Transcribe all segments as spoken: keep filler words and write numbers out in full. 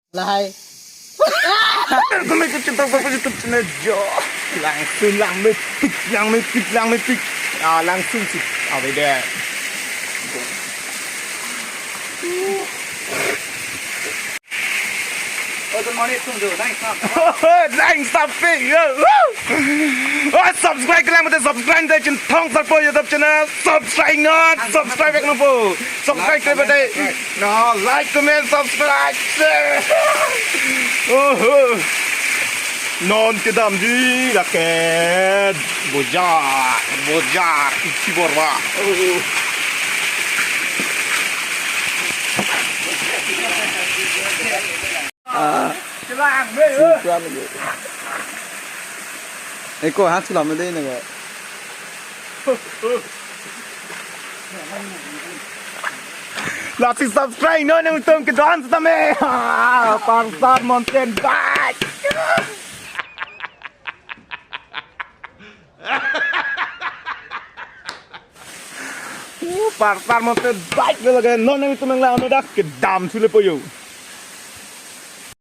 Lahai. Kami ke cinta bapak YouTube channel jo. Langsung lang mepik, lang mepik, lang mepik. Ah, langsung sih. Ah, beda. Oh, good morning, Sungjo. Thanks, Sam. Thanks, Sam. Yo. Woo! Oh, subscribe ke lang mate subscribe de Chinthong Sarpo YouTube channel. Subscribe non, subscribe ek nangpo. Subscribe ke bade. No, like, comment, subscribe, share. Oh, oh. Non kedamji lake bojar, bojar isi borwa. Oh. Ah, Chelang, be, eh. Suka lagi. Eko han sulam dei ne. Lasi subscribe non nangtum ke dance tame. Ah, Parsar Mountain Bike. Oh, Parsar Mountain Bike lo lake non nangtum nanglang dak kedam sulepo yo.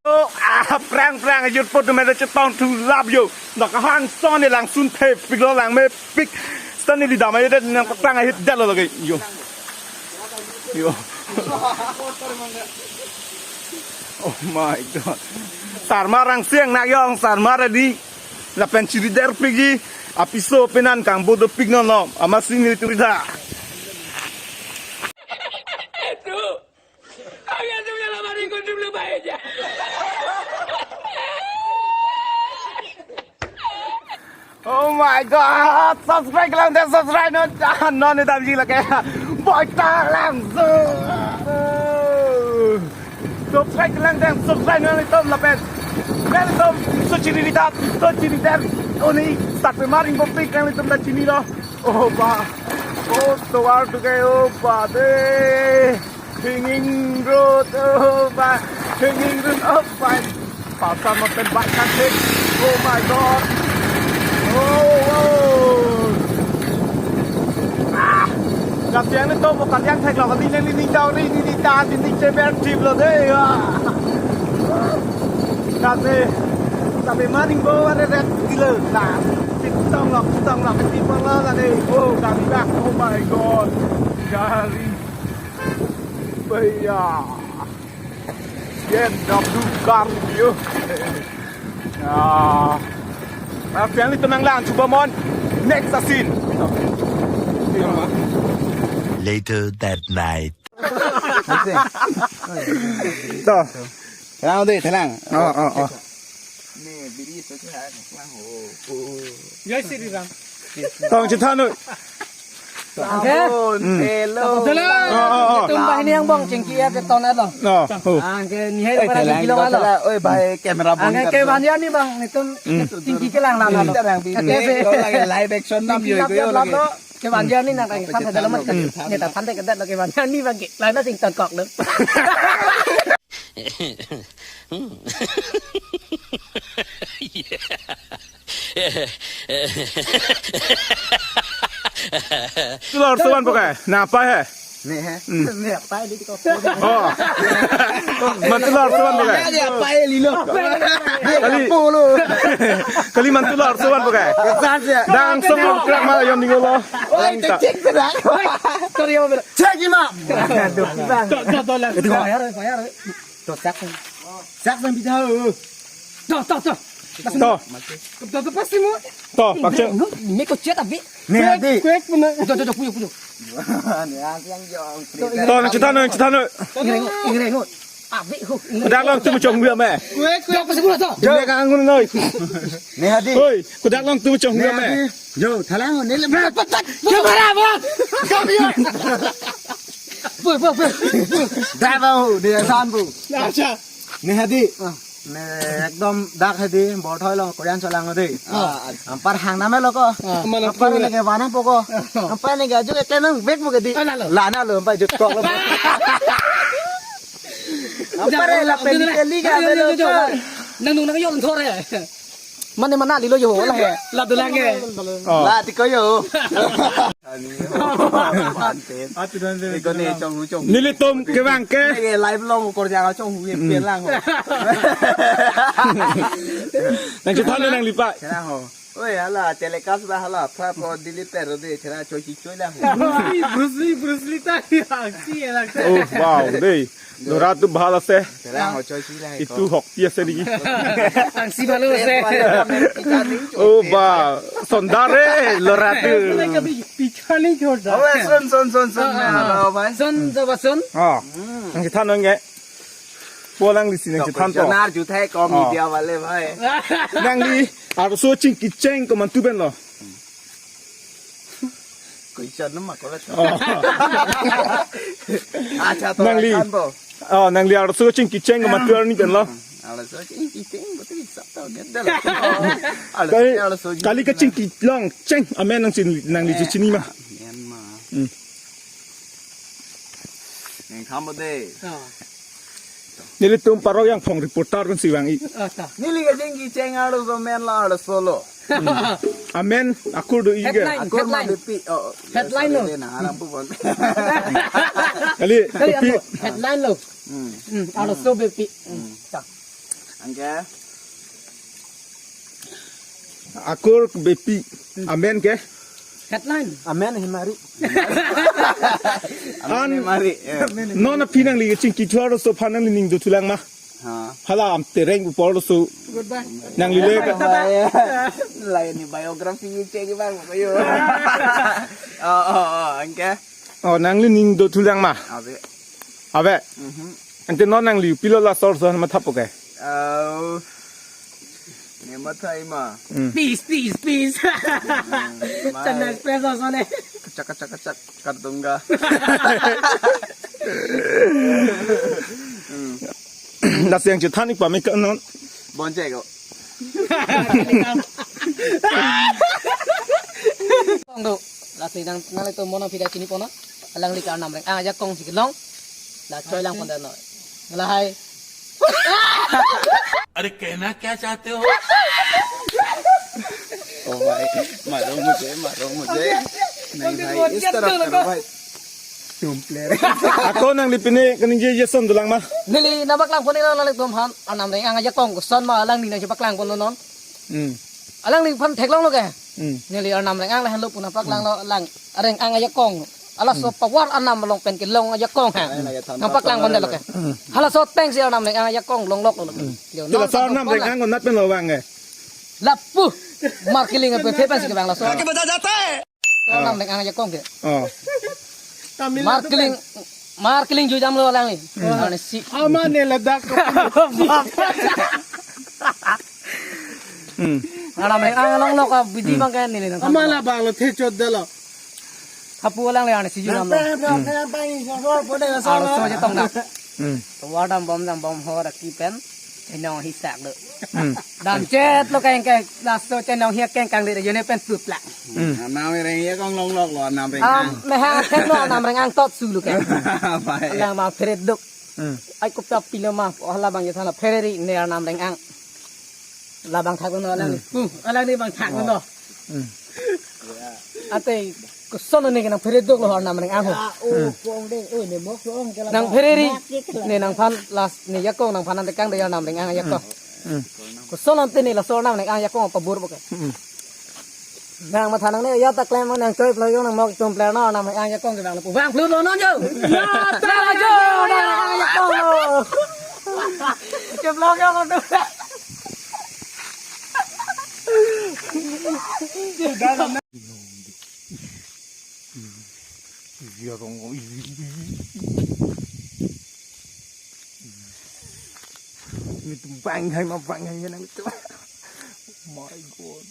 Oh, ah, prang prang ajut po tu meda chetong thu lap yo. Dak hang son ne langsun thepik lo lang mepik. Stan ne lidam ayo det nang prang ahit det lo lake yo. Yo. Oh my God. Sarma Rangsing nak yong, Sarma ready. Lapen chiri der pigi, apiso penan kangbo dopik non lo, amatsi nelitum ritha. Oh my God, subscribe lang dei, subscribe non, non ne damji lake. Boy ta lang zo. Subscribe lang dei, subscribe non nelitum lapen. Nelitum so chiri ritha, so chiri der. Oni start pe maring bo pik nelitum ta chinilo. Oh ba. Oh, tovar tu ke, oh ba de. Hanging road, oh ba. Hanging road, oh ba. Parsar Mountain Bike kan thik. Oh my God. Oh, oh. Ah. Kasiang ni to bukan yang thek lo, kali ni ni tau ri ni ni ta ni ni ceber tip lo dei. Ah. Kasi, tapi maning bo are red kilo. Nah, pitong lo, pitong lo, pitong lo tadi. Oh, kami dah. Oh my God. Dari. Baya. Yen dam du kar yo. Ya. Tapi yang itu nang lang coba mon. Next scene. Later that night. To. Thelang dei, thelang. Oh, oh, oh. Jai Shri Ram. Tong chethan noi. Angke? Sabun, hmm. Telo. Telo. Oh, oh, oh. Tum bah ini yang bong chingki ya ke ton alo. No. Oh. Angke ni hai. Eh, para thelang chingki lo alo. Oi, bhai, camera bong. Angke kar ke do. Banjani bang, netum hmm. Chingki ke lang lang alo. Terang bini. Kate se. Lo lagi live action nam yo, lap, yo lap, lagi. Lap, lap. Kebanjani nang kang than dalam mat. Hmm. Ne ta than te kedat lo kebanjani bang ke. Lain na sing tongkok lo. Tulor suan pakai. Nang apa he? Ne he. Hmm. Ne apa di ko. Oh. Mantu lor suan pakai. Ne apa lilo. Kali. Kali mantu lor suan pakai. Dang song krak ma yom dinglo. Oi, cek cek sedang. Sorry, Om. Cek ima. Aduh, Bang. Tuh, tuh, tuh, lah. Itu bayar, bayar. Tuh, cek. Cek dan bisa. Tuh, tuh, tuh. Tuh. Tuh, tuh, pasti mau. Tuh, paksa. Ini kok cek tapi. Nih, hati. Quick, quick, bener. Tuh, tuh, tuh, punya, punya. Nih, hati yang jong. Tuh, nang chethan noi, nang chethan noi. Ingre, ingre, ingre. Abi, hu, ingre. Dak long tu chong hu me. Quick, quick. Tuh, pasti punya, tuh. Dia kangen noi. Nih, hati. Oi, ku dak long tu chong hu me. Yo, thalang, ne le, petak. Kamera, bang. Kami ya. Boy, boy, boy. Dah tahu, dia san bu. Acha. Ne hadi. Ah. Ne ekdom dak hadi, bor thoi long, Korean cholang hadi. Ah. Ampar hang name lo ko. Ah. Ampar ne ke vanang po ko. Ah. Ampar ne ke aju ke tenang bek mo ke di. Ah, lalo. Lana lo, ampar jut kok lo. Ampar la peli peli ka lo. Nang nung nang yon thore. Mane Manali lo jo, la he. La dolang ke. Oh. La ti ko jo. Ani ho. Ante. Atu dan de. Iko ne chong hu chong. Nelitum kevang ke. Ke live long kor jang chong hu ye pen lang ho. Nangchethan nanglipa. Chera ho. Oi, hala, telecast ba hala, pra pro delete per de, chera choi chi choi la ho. Bruce Lee, Bruce Lee, Bruce Lee ta, aksi ya la. Oh, wow, dei. Lora tu bhal ase. Chera ho choi chi la ho. Itu hok ti ase di. Aksi bhalo ase. Oh, ba, sundar re, lora tu. Pichha nahi chhod raha. Abe, sun, sun, sun, sun, Ah, ah, ah. Hello, bhai. Sun, jab sun. Oh. Nangchethan nangke. Pu alanglisi nangchethan to. Question arju thai ko Oh. Media wale bhai. Nangli arloso chingki cheng komantu pen lo? Question nama ko Oh. Acha to Nangli. Kan po. Oh, nangli arloso chingki cheng komantu arni pen lo? Arloso chingki cheng betul sab to get dal. Arloso Kali, arloso kali ke chingki long cheng amen nangchin nangli Ah. chini ma. Amen ma. Hmm. Neng tham bo de. Oh. Nelitum Parok Jangphong reporter pen si vang-i. Ah, ta. Neli ke chingki cheng arloso amen la arloso lo. Amen akur do-i ke. Headline, Akur ma headline. Bepi. Oh, Headline lo. Sorry de, na aram pu bon. Kali, Kali bepi. Akur, headline lo. Hmm. Hmm, arloso bepi. Hmm, ta. Anke? Akur bepi. Amen ke? Headline. Amen hemari. An Amen hemari. Ya. Non aphi nangli chingki thu arloso aphan nangli ning dothulang ma? Ha. Hala am tereng pu arloso. Goodbye. Nangli le Bye, bye. Lai ni biography cheng bang ko yo. Oh, oh, oh, anke. Oh, nangli ning dothulang ma? Abe. Abe. Mhm. Ante non nangli pilo la sor son matha po ke. Oh. Ne matha ima. Hmm. Peace, peace, peace. Hmm, Chennai mai. Express also ne. Kachak, kachak, kachak. Kardunga. Hmm. Lasi nangchethan-i pame ke non. Bonche ko. Tong do. Lasi nang, nanglitum mo nangphi ta chini pon non. Alangli ke Arnam Reng-ang ajakong si kelong. La choi lang pon dan noi. Lahai. अरे कहना क्या चाहते हो? Oh bhai, maro mujhe, maro mujhe. Nahi bhai, is taraf karo bhai. Tum player. Ako nangli pine kaningje jason dolang ma? Neli nangpaklang pon neli nanglitum aphan Arnam Reng-ang ajakong koson ma alangli nangchepaklang pon non. Hmm. Alangli aphan theklong lo ke. Hmm. Neli Arnam Reng-ang lahenlo pu nangpaklang lo lang. Reng-ang ajakong. Halaso power Arnam along pen kelong ajakong ha. Ai, lagi than Nangpaklang pon lo ke. Hmm. Halaso ateng si Arnam Reng-ang ajakong longlok lo ke. Hmm. Yo, Te non laso than Arnam pon Reng-ang lang. Konat pen lo vang ke? Lapu. Marketing pen thepen si kevang laso. Arnam Reng-ang ajakong ke. Oh. Tamil Nadu Marketing, pen. Marketing jujam lo alangli. Hmm. Arni si. Ama ne ladak. Hmm. Arnam Reng-ang longlok abidi Hmm. bang ke neli nang. Ama labang lo the chot dalo. Hapu alangli arni si jujam lo. Nang pe, nang pe, nang pe, nang pe, nang pe, Arloso je tong dak. Hmm. Tovar dam bom dam bom ho dak kipen. Chenong hisak do. Hmm. Dam chet lo keng keng laso chenong hiak keng kang le jone pen tup la. Hmm. Arnam Reng-ang ajakong longlok lo Arnam Reng-ang. Am meha thek lo Arnam Reng-ang tot su lo ke. Bhai. Alang ma phereduk. Hmm. Ai kopia pilo ma, oh, labang ya sana phereri ne Arnam Reng-ang. Labang thak no lang ni. Hmm. Hmm, alang ni bang thak no. Hmm. Ate koson ne ke nang phereduk lo Arnam Reng-ang ho. Ah, oh, Hmm. kong deng. Oh, ne mok lo ong ke la Nang ba. Phereri. Mak ke la. Ne nangphan last ne ajakong nangphan nang tekang de Arnam Reng-ang ajakong. Hmm. Koson ante ne laso Arnam Reng-ang ajakong pabur bo ke. Hmm. Nang matha nangne ya ta klem nang choi plo yo nang mok tum pler no Arnam Reng-ang ajakong ke bang lo pu vang plo lo non jo. Ya ta jo Arnam Reng-ang ajakong lo. Ke vlog yo ko tu. Ini tuh bang hai ma bang hai nang itu. My God.